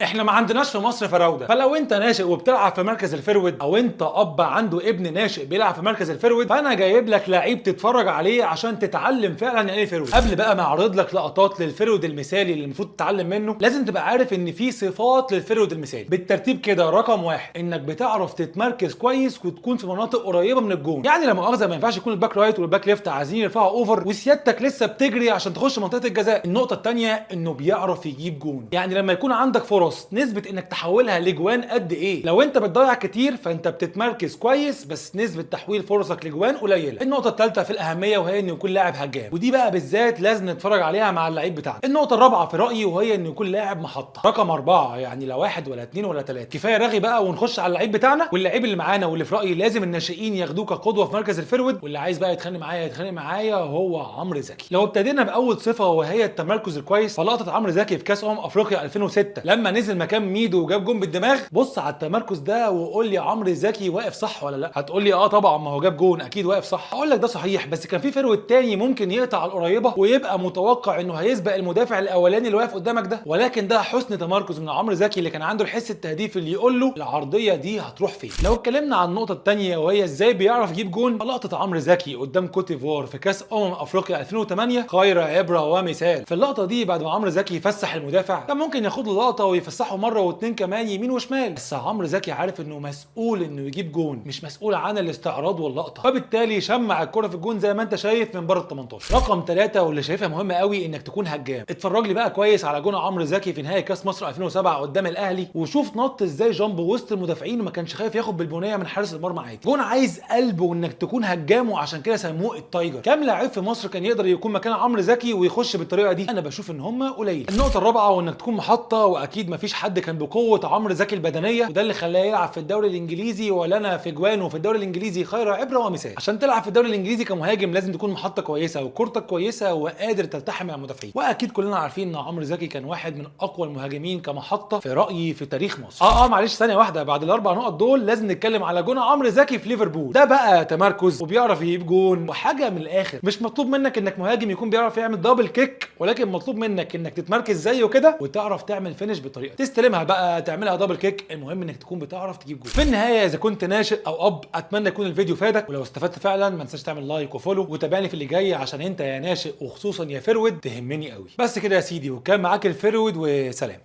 احنا ما عندناش في مصر فراوده، فلو انت ناشئ وبتلعب في مركز ال forward، او انت اب عنده ابن ناشئ بيلعب في مركز ال forward، فانا جايب لك لعيب تتفرج عليه عشان تتعلم فعلا يعني ايه forward. قبل بقى ما اعرض لك لقطات لل forward المثالي اللي المفروض تتعلم منه، لازم تبقى عارف ان في صفات لل forward المثالي. بالترتيب كده، رقم 1 انك بتعرف تتمركز كويس وتكون في مناطق قريبه من الجون. يعني لا مؤاخذة ما ينفعش يكون ال back right وال back left عايزين يرفعوا over وسيادتك لسه بتجري عشان تخش منطقة الجزاء. النقطة الثانية انه بيعرف يجيب جون، يعني لما يكون عندك فرص نسبه انك تحولها لجوان قد ايه. لو انت بتضيع كتير فانت بتتمركز كويس بس نسبه تحويل فرصك لجوان قليله. النقطة الثالثة في الاهمية وهي انه يكون لاعب هجام، ودي بقى بالذات لازم نتفرج عليها مع اللعيب بتاعنا. النقطة الرابعة في رايي وهي انه يكون لاعب محطة. رقم 4، يعني لا واحد ولا اثنين ولا ثلاثة، كفاية رغي بقى ونخش على اللعيب بتاعنا. واللعيب اللي معانا واللي في رايي لازم الناشئين ياخدوه كقدوه في مركز ال forward، واللي عايز بقى يتخانق معايا يتخانق معايا، هو عمرو زكي. لو ابتدينا باول صفة وهي التمركز الكويس، فلقطه عمرو زكي في كاس افريقيا 2006 لما نزل مكان ميدو وجاب جون بالدماغ، بص على التمركز ده وقول لي عمرو زكي واقف صح ولا لا. هتقول لي اه طبعا ما هو جاب جون اكيد واقف صح. اقول لك ده صحيح، بس كان في forward تاني ممكن يقطع القريبة ويبقى متوقع انه هيسبق المدافع الاولاني اللي واقف قدامك ده، ولكن ده حسن تمركز من عمرو زكي اللي كان عنده الحس التهديفي اللي يقول له العرضية دي هتروح فين. لو اتكلمنا عن النقطة الثانية وهي ازاي بيعرف يجيب جون، لقطة عمرو زكي قدام كوت ديفوار في كاس افريقيا 2008 خير عبره ومثال. في اللقطة دي بعد ما عمرو زكي يفسح المدافع كان ممكن ياخد له لقطة ويفسحه مرة واثنين كمان يمين وشمال، بس عمرو زكي عارف انه مسؤول انه يجيب جون، مش مسؤول عن الاستعراض واللقطه، فبالتالي شمع الكره في الجون زي ما انت شايف من بره ال 18. رقم 3 واللي شايفها مهمة قوي انك تكون هجام. اتفرج لي بقى كويس على جون عمرو زكي في نهائي كاس مصر 2007 قدام الاهلي، وشوف نط ازاي جنب وسط المدافعين وما كانش خايف ياخد بالبنيه من حارس المرمى عادي. جون عايز قلب وانك تكون هجام، وعشان كده سموه ال tiger. كام لاعب في مصر كان يقدر يكون مكان عمرو زكي ويخش بالطريقة دي؟ انا بشوف ان هم قليل. النقطة الرابعة وانك تكون محطة، واكيد مفيش حد كان بقوة عمرو زكي البدنية، وده اللي خلاه يلعب في الدوري الانجليزي، ولنا في جوانه في الدوري الانجليزي خير عبره ومثال. عشان تلعب في الدوري الانجليزي كمهاجم لازم تكون محطة كويسة وكورتك كويسة وقادر تلتحم مع المدافعين، واكيد كلنا عارفين ان عمرو زكي كان واحد من اقوى المهاجمين كمحطه في رايي في تاريخ مصر. معلش ثانية واحدة، بعد الاربع نقط دول لازم نتكلم على جون عمرو زكي في ليفربول. ده بقى تمركز وبيعرف يجيب جون وحاجه من الاخر. مش مطلوب منك انك مهاجم يكون بيعرف يعمل double kick، ولكن مطلوب منك انك تتمركز زيه كده وتعرف تعمل finish بطريقة تستلمها بقى تعملها double kick، المهم انك تكون بتعرف تجيب جون. في النهاية اذا كنت ناشئ او اب اتمنى يكون الفيديو فادك، ولو استفدت فعلا ما تنساش تعمل like و follow وتابعني في اللي جاي، عشان انت يا ناشئ وخصوصا يا forward تهمني قوي. بس كده يا سيدي، وكان معاك ال forward وسلام.